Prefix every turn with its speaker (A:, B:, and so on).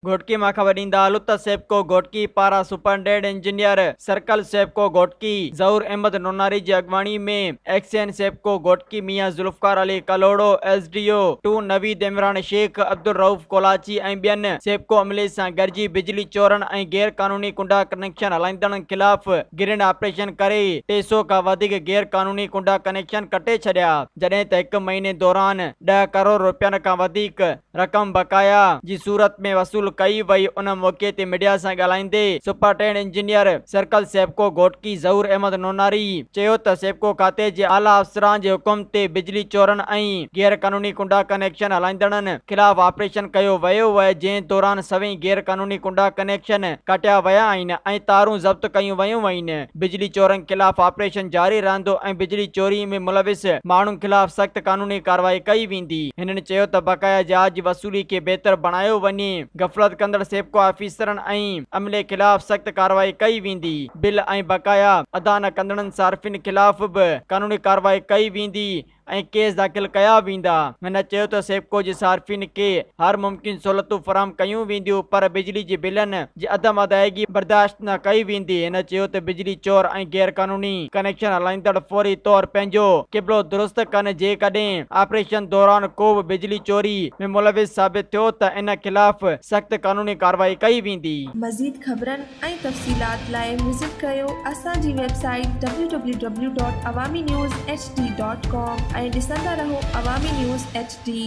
A: گهوٽڪي مان خبر ڏيندا هلون ته سيپڪو گهوٽڪي پاران superintendent engineer circle SEPCO Ghotki Zahoor Ahmed Nonari جي اڳواڻي ۾ XEN SEPCO Ghotki Mian Zulfiqar Ali Kalhoro, S D O two Naveed Imran Shaikh, Abdul Rauf Kolachi ۽ ٻين سيپڪو عملي سان گڏجي بجلي چورن ۽ غير قانوني ڪنڊا ڪنيڪشن هلائيندڙن خلاف گرينڊ آپريشن ڪري 300 کان وڌيڪ غير قانوني ڪنڊا ڪنيڪشن ڪٽي ڇڏيا، جڏهن ته هڪ مهيني دوران 10 ڪروڙ رپين کان وڌيڪ رقم بقايا جي صورت ۾ وصول ڪئي وئي. ان موقعي تي ميڊيا سان ڳالهائيندي superintendent engineer circle SEPCO Ghotki Zahoor Ahmed Nonari چيو ته سيپڪو کاتي جي اعليٰ افسران جي حڪم تي بجلي چورن ۽ غير قانوني ڪنڊا ڪنيڪشن هلائيندڙن خلاف آپريشن ڪيو ويو آهي، جنهن دوران سوين غير قانوني ڪنڊا ڪنيڪشن ڪٽيا ويا آهن ۽ تارون ضبط ڪيون ويون آهن. بجلي چورن خلاف آپريشن جاري رهندو ۽ بجلي چوري ۾ ملوث ماڻهن خلاف سخت قانوني ڪارروائي ڪئي ويندي. هنن چيو ته بقايا جات جي وصولي کي بهتر بڻايو وڃي، غفلت ڪندڙ سيپڪو آفيسرن ۽ عملي خلاف سخت ڪارروائي ڪئي ويندي، بل ۽ بقايا ادا نه ڪندڙن صارفين خلاف به قانوني ڪارروائي ڪئي ويندي. ۽ ڪيس داخل ڪيا ويندا. هن چيو ته سيپڪو جي صارفين کي هر ممڪن سهولتون فراهم ڪيون وينديون پر بجلي جي بلن جي عدم ادائيگي برداشت نه ڪئي ويندي. هن چيو ته بجلي چور ۽ غير قانوني ڪنيڪشن هلائيندڙ فوري طور پنهنجو قبلو درست ڪن جيڪڏهن آپريشن دوران ڪو به بجلي چوري ۾ ملوث ثابت ٿيو ته ان خلاف سخت قانوني ڪارروائي ڪئي ويندي.
B: مزيد خبرن ۽ تفصيلات لاء وزٽ ڪريو اسان جي web site www.awaminews.hd.com ۽ ڏسندا رهو عوامي نيوز ايڇ ڊي.